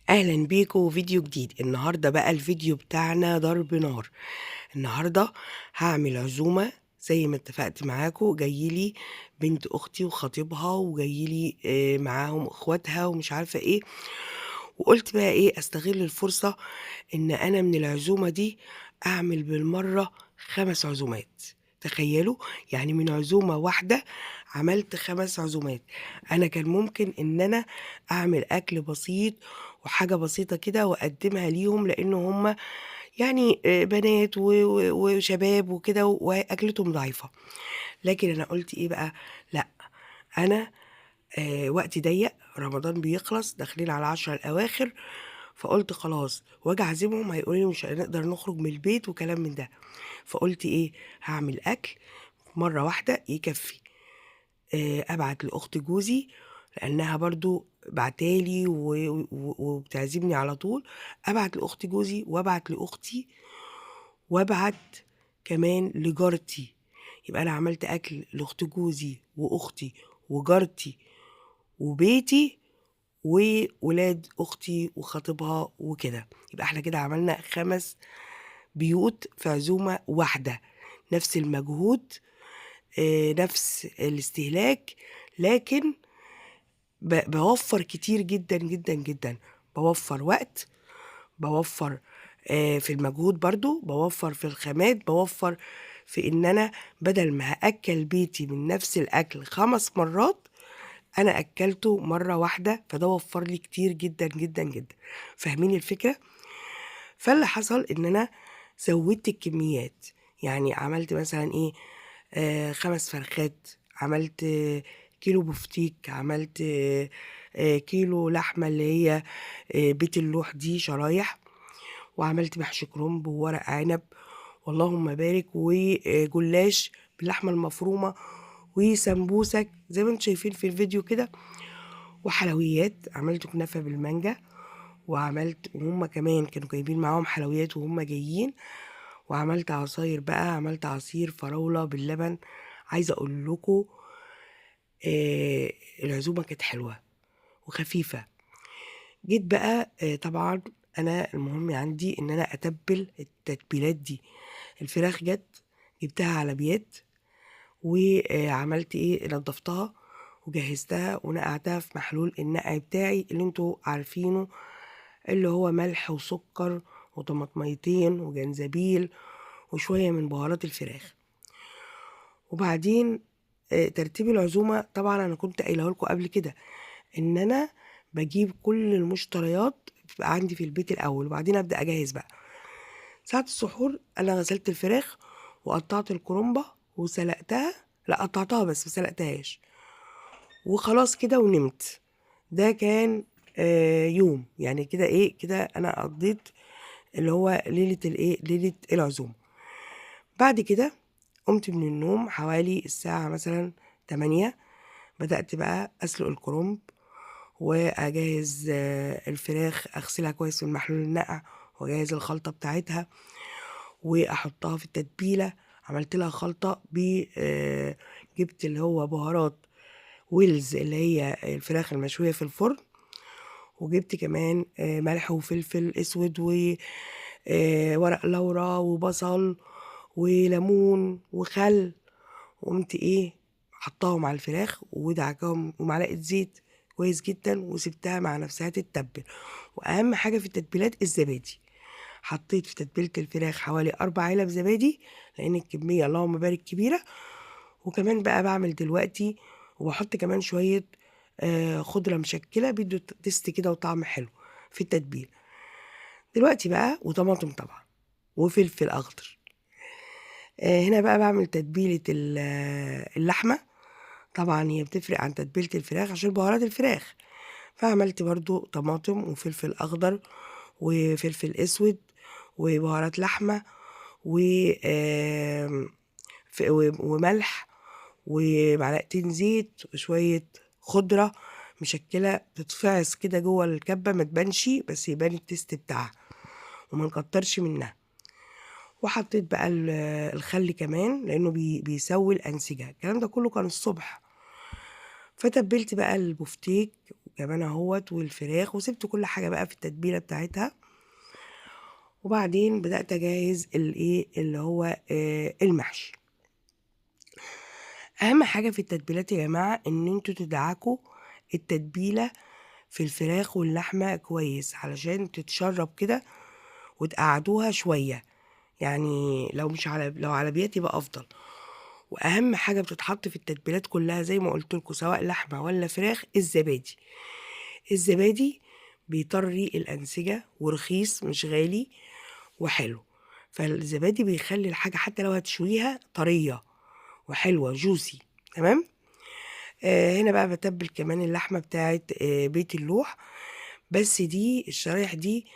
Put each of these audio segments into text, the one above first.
اهلا بيكم فيديو جديد. النهارده بقى الفيديو بتاعنا ضرب نار. النهارده هعمل عزومة زي ما اتفقت معاكم. جايلي بنت اختي وخطيبها، وجايلي معاهم اخواتها ومش عارفه ايه، وقلت بقى ايه استغل الفرصة ان انا من العزومة دي اعمل بالمرة 5 عزومات. تخيلوا يعني من عزومة واحدة عملت 5 عزومات. انا كان ممكن ان انا اعمل اكل بسيط وحاجه بسيطة كده واقدمها ليهم، لان هم يعني بنات وشباب وكده واكلتهم ضعيفة. لكن انا قلت ايه بقى، لا انا وقتي ضيق، رمضان بيخلص، داخلين على 10 الاواخر، فقلت خلاص واجي اعزمهم هيقولوا لي مش هنقدر نخرج من البيت وكلام من ده. فقلت ايه، هعمل اكل مرة واحدة يكفي. ابعت لاخت جوزي لانها برضو بعتالي وبتعزمني على طول، ابعت لاخت جوزي وابعت لاختي وابعت كمان لجارتي. يبقى انا عملت اكل لاخت جوزي واختي وجارتي وبيتي وولاد اختي وخطيبها وكده. يبقى احنا كده عملنا 5 بيوت في عزومة واحدة، نفس المجهود، نفس الاستهلاك، لكن بوفر كتير جدا جدا جدا. بوفر وقت، بوفر في المجهود برضو، بوفر في الخامات، بوفر في ان انا بدل ما هأكل بيتي من نفس الاكل 5 مرات انا اكلته مرة واحدة، فده وفر لي كتير جدا جدا جدا. فاهمين الفكرة؟ فاللي حصل ان انا زودت الكميات، يعني عملت مثلا ايه، 5 فرخات، عملت كيلو بفتيك، عملت كيلو لحمة اللي هي بيت اللوح دي شرايح، وعملت محشي كرنب وورق عنب واللهم بارك، وجلاش باللحمة المفرومة، وسمبوسك زي ما انتم شايفين في الفيديو كده، وحلويات عملت كنافة بالمانجا، وعملت وهم كمان كانوا جايبين معاهم حلويات وهم جايين، وعملت عصاير بقى، عملت عصير فراولة باللبن. عايزة اقول لكم العزومة كانت حلوة وخفيفة. جيت بقى طبعا انا المهم عندي ان انا اتبل التتبيلات دي. الفراخ جت جبتها على بيات، وعملت ايه، نضفتها وجهزتها ونقعتها في محلول النقع بتاعي اللي انتوا عارفينه، اللي هو ملح وسكر وطماطميتين وجنزبيل وشوية من بهارات الفراخ. وبعدين ترتيب العزومة طبعا انا كنت قايله لكم قبل كده ان انا بجيب كل المشتريات بتبقى عندي في البيت الاول، وبعدين ابدا اجهز بقى. ساعة السحور انا غسلت الفراخ وقطعت الكرنبه وسلقتها، لا قطعتها بس ما سلقتهاش، وخلاص كده ونمت. ده كان يوم يعني كده ايه كده انا قضيت اللي هو ليلة الايه، ليلة العزومة. بعد كده قمت من النوم حوالي الساعة مثلا 8، بدات بقى اسلق الكرنب واجهز الفراخ، اغسلها كويس في المحلول النقع واجهز الخلطة بتاعتها واحطها في التتبيله. عملت لها خلطه ب جبت اللي هو بهارات ويلز اللي هي الفراخ المشويه في الفرن، وجبت كمان ملح وفلفل اسود وورق لورا وبصل وليمون وخل، وقمت ايه حطاهم على الفراخ ودعكاهم ومعلقة زيت كويس جدا، وسبتها مع نفسها تتبل. واهم حاجة في التتبيلات الزبادي، حطيت في تتبيله الفراخ حوالي 4 علب زبادي لان الكمية اللهم بارك كبيرة. وكمان بقى بعمل دلوقتي وبحط كمان شوية خضرة مشكلة بيدوا تيست كده وطعم حلو في التتبيله دلوقتي بقى، وطماطم طبعا وفلفل اخضر. هنا بقى بعمل تتبيله اللحمة، طبعا هي بتفرق عن تتبيله الفراخ عشان بهارات الفراخ، فعملت برضو طماطم وفلفل اخضر وفلفل اسود وبهارات لحمه وملح ومعلقتين زيت وشوية خضرة مشكلة تتفعص كده جوه الكبه، ما تبانش بس يبان التست بتاعها وما نكترش منها. وحطيت بقى الخل كمان لانه بيسوي الانسجة. الكلام ده كله كان الصبح. فتبلت بقى البفتيك وكمان اهوت والفراخ، وسبت كل حاجة بقى في التتبيله بتاعتها. وبعدين بدات اجهز الايه اللي هو المحشي. اهم حاجة في التتبيلات يا جماعة ان انتوا تدعكوا التتبيله في الفراخ واللحمة كويس علشان تتشرب كده، وتقعدوها شوية، يعني لو مش على، لو على بيات يبقى افضل. واهم حاجة بتتحط في التتبيلات كلها زي ما قلت لكم سواء لحمه ولا فراخ الزبادي. الزبادي بيطري الانسجة ورخيص مش غالي وحلو، فالزبادي بيخلي الحاجة حتى لو هتشويها طرية وحلوه جوسي. تمام. هنا بقى بتبل كمان اللحمة بتاعت بيت اللوح، بس دي الشرايح دي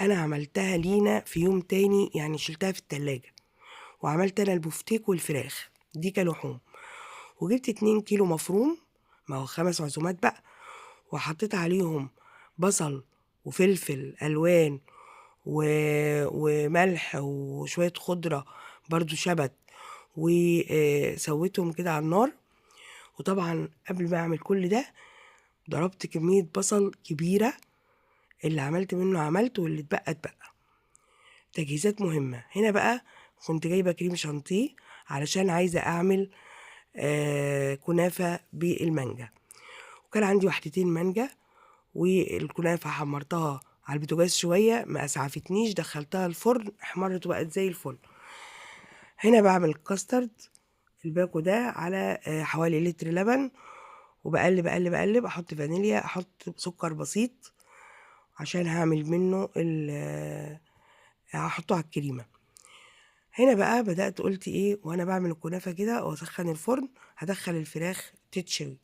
انا عملتها لينا في يوم تاني، يعني شلتها في التلاجة وعملت انا البفتيك والفراخ دي كلحوم. وجبت 2 كيلو مفروم، ما هو 5 عزومات بقى، وحطيت عليهم بصل وفلفل الوان وملح وشوية خضرة برضو شبت، وسويتهم كده على النار. وطبعا قبل ما اعمل كل ده ضربت كمية بصل كبيرة، اللي عملت منه عملت واللي اتبقى اتبقى. تجهيزات مهمة. هنا بقى كنت جايبة كريم شانتيه علشان عايزة اعمل كنافة بالمانجا، وكان عندي 2 مانجا، والكنافة حمرتها على البوتاجاز شوية ما اسعفتنيش، دخلتها الفرن احمرت وبقت زي الفل. هنا بعمل الكاسترد الباكو ده على حوالي لتر لبن، وبقلب اقلب اقلب، احط فانيليا، احط سكر بسيط عشان هعمل منه هحطه على الكريمة. هنا بقى بدأت قلت ايه وانا بعمل الكنافة كده واسخن الفرن هدخل الفراخ تتشوي.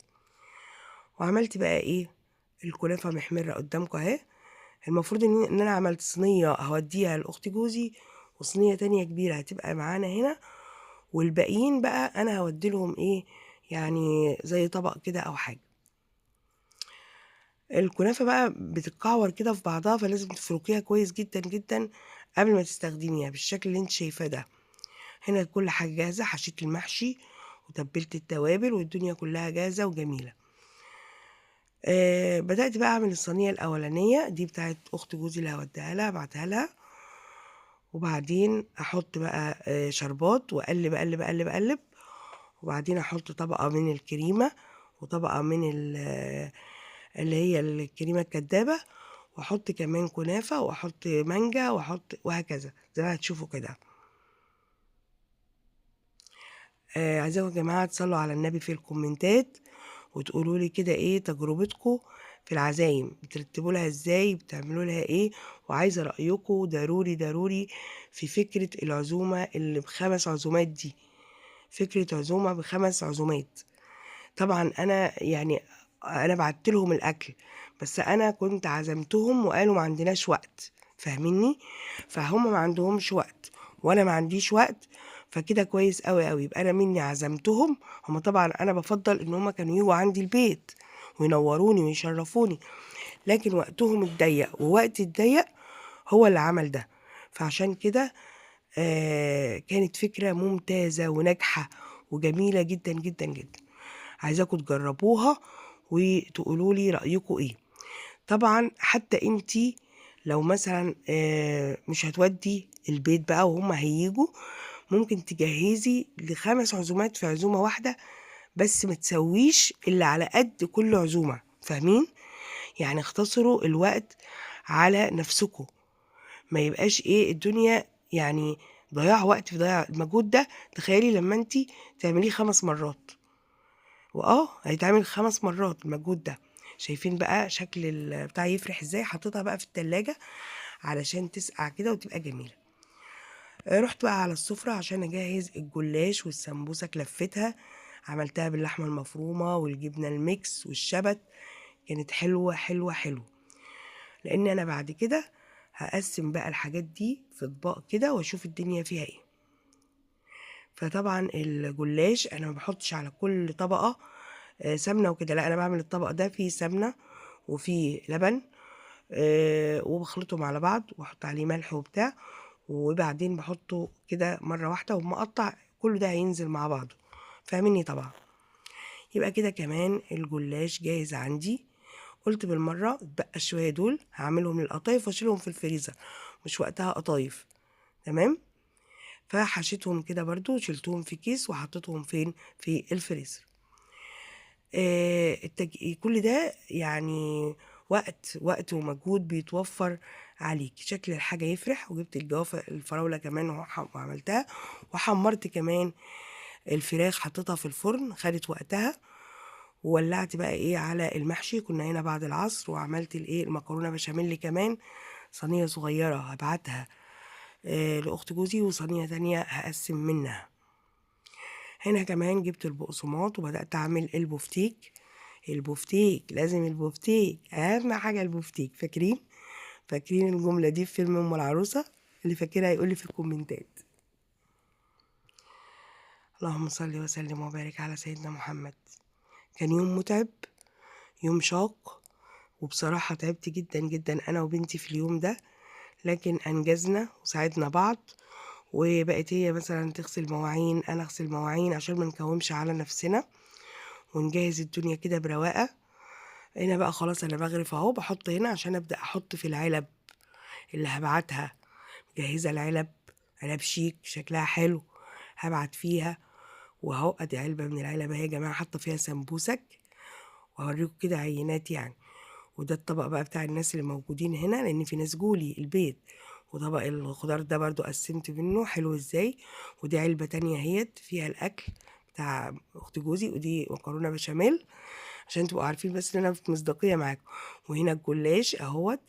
وعملت بقى ايه الكنافة محمرة قدامكم اهي. المفروض ان انا عملت صينية هوديها لاخت جوزي، وصينية تانية كبيرة هتبقى معانا هنا، والباقيين بقى انا هودي لهم ايه يعني زي طبق كده او حاجة. الكنافة بقى بتتكعور كده في بعضها، فلازم تفركيها كويس جدا جدا قبل ما تستخدميها بالشكل اللي انت شايفاه ده. هنا كل حاجة جاهزة، حشيت المحشي وتبلت التوابل والدنيا كلها جاهزة وجميلة. بدأت بقى أعمل الصينية الأولانية دي بتاعت أخت جوزي اللي هوديها لها، بعتها لها. وبعدين أحط بقى شربات وأقلب أقلب أقلب أقلب، وبعدين أحط طبقة من الكريمة وطبقة من اللي هي الكريمة الكدابة، وأحط كمان كنافة وأحط مانجا وأحط وهكذا زي ما هتشوفوا كده. عايزاكم يا جماعة تصلوا على النبي في الكومنتات وتقولوا لي كده ايه تجربتكم في العزايم، بترتبوا لها ازاي، بتعملوا لها ايه، وعايزة رأيكم ضروري ضروري في فكرة العزومة اللي ب5 عزومات دي، فكرة عزومة ب5 عزومات. طبعا انا بعت لهم الاكل، بس انا كنت عزمتهم وقالوا ما عندناش وقت، فاهميني؟ فهم ما عندهمش وقت وانا ما عنديش وقت، فكده كويس قوي قوي. يبقى انا مني عزمتهم هم، طبعا انا بفضل ان هم كانوا يجوا عندي البيت وينوروني ويشرفوني، لكن وقتهم اتضيق ووقتي اتضيق هو اللي عمل ده. فعشان كده كانت فكرة ممتازة وناجحة وجميلة جدا جدا جدا. عايزاكم تجربوها وتقولوا لي رأيكم ايه. طبعا حتى انتي لو مثلا مش هتودي البيت بقى وهم هيجوا، ممكن تجهزي ل5 عزومات في عزومة واحدة، بس ما تسويش اللي على قد كل عزومة، فاهمين؟ يعني اختصروا الوقت على نفسكم، ما يبقاش ايه الدنيا يعني ضياع وقت في ضياع المجهود ده. تخيلي لما انتي تعمليه 5 مرات، هيتعمل 5 مرات المجهود ده. شايفين بقى شكل بتاع يفرح ازاي؟ حطيتها بقى في التلاجة علشان تسقع كده وتبقى جميلة. رحت بقى على السفرة عشان اجهز الجلاش والسمبوسك، لفتها عملتها باللحمة المفرومة والجبنة الميكس والشبت، كانت حلوة حلوة حلوة. لان انا بعد كده هقسم بقى الحاجات دي في اطباق كده واشوف الدنيا فيها ايه. فطبعا الجلاش انا ما بحطش على كل طبقة، سمنة وكده، لا انا بعمل الطبق ده فيه سمنة وفيه لبن، وبخلطهم على بعض واحط عليه ملح وبتاع، وبعدين بحطه كده مرة واحدة ومقطع، كله ده هينزل مع بعضه، فاهميني طبعا. يبقى كده كمان الجلاش جاهز عندي. قلت بالمرة اتبقى شوية دول هعملهم للقطايف واشيلهم في الفريزر، مش وقتها قطايف. تمام. فحشيتهم كده برضو، شلتهم في كيس وحطيتهم فين؟ في الفريزر. كل ده يعني وقت ومجهود بيتوفر عليك. شكل الحاجة يفرح. وجبت الجوافة الفراولة كمان وعملتها، وحمرت كمان الفراخ حطيتها في الفرن خدت وقتها. وولعت بقى ايه على المحشي، كنا هنا بعد العصر. وعملت الايه المكرونة بشاميل كمان، صينية صغيرة هبعتها لأخت جوزي، وصينية تانية هقسم منها. هنا كمان جبت البقسماط وبدأت أعمل البفتيك. البفتيك لازم، البفتيك أهم حاجة البفتيك. فاكرين الجملة دي في فيلم أم العروسة؟ اللي فاكرها يقولي في الكومنتات. اللهم صل وسلم وبارك على سيدنا محمد. كان يوم متعب، يوم شاق، وبصراحة تعبت جدا جدا أنا وبنتي في اليوم ده، لكن أنجزنا وساعدنا بعض. وبقت هي مثلا تغسل مواعين، أنا أغسل مواعين، عشان ما نكومش على نفسنا، ونجهز الدنيا كده برواقة. هنا بقى خلاص أنا بغرف أهو، بحط هنا عشان أبدأ أحط في العلب اللي هبعتها. مجهزة العلب، علب شيك شكلها حلو هبعت فيها. وأهو أدي علبة من العلب أهي يا جماعة، حاطة فيها سمبوسك، وهوريكم كده عينات يعني. وده الطبق بقى بتاع الناس اللي موجودين هنا، لأن في ناس جولي البيت. وطبق الخضار ده برضو قسمت منه حلو ازاي. ودي علبة تانية اهيت فيها الأكل بتاع أخت جوزي، ودي مكرونة بشاميل عشان تبقوا عارفين بس إن أنا في مصداقية معاكم. وهنا الجلاش أهوت،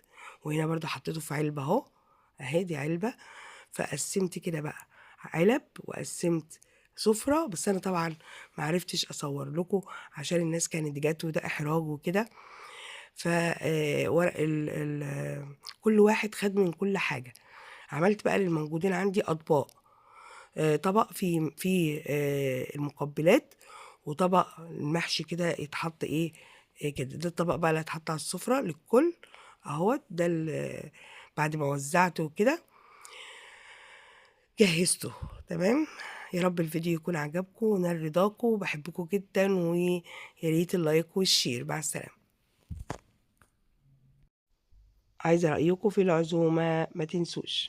وهنا برضو حطيته في علبة أهو، أهي دي علبة. فقسمت كده بقى علب وقسمت سفرة. بس أنا طبعا معرفتش أصور لكم عشان الناس كانت جت وده إحراج وكده. ف ورق كل واحد خد من كل حاجة. عملت بقى للموجودين عندي أطباق، طبق فيه المقبلات، وطبق المحشي كده يتحط إيه، كده. ده الطبق بقى اللي هيتحط على السفرة للكل أهوت. ده بعد ما وزعته كده جهزته. تمام. يا رب الفيديو يكون عجبكم ونال رضاكم، وبحبكم جدا، ويا ريت ال like وال share. مع السلامة. عايزة رأيكم في العزومة، ما تنسوش.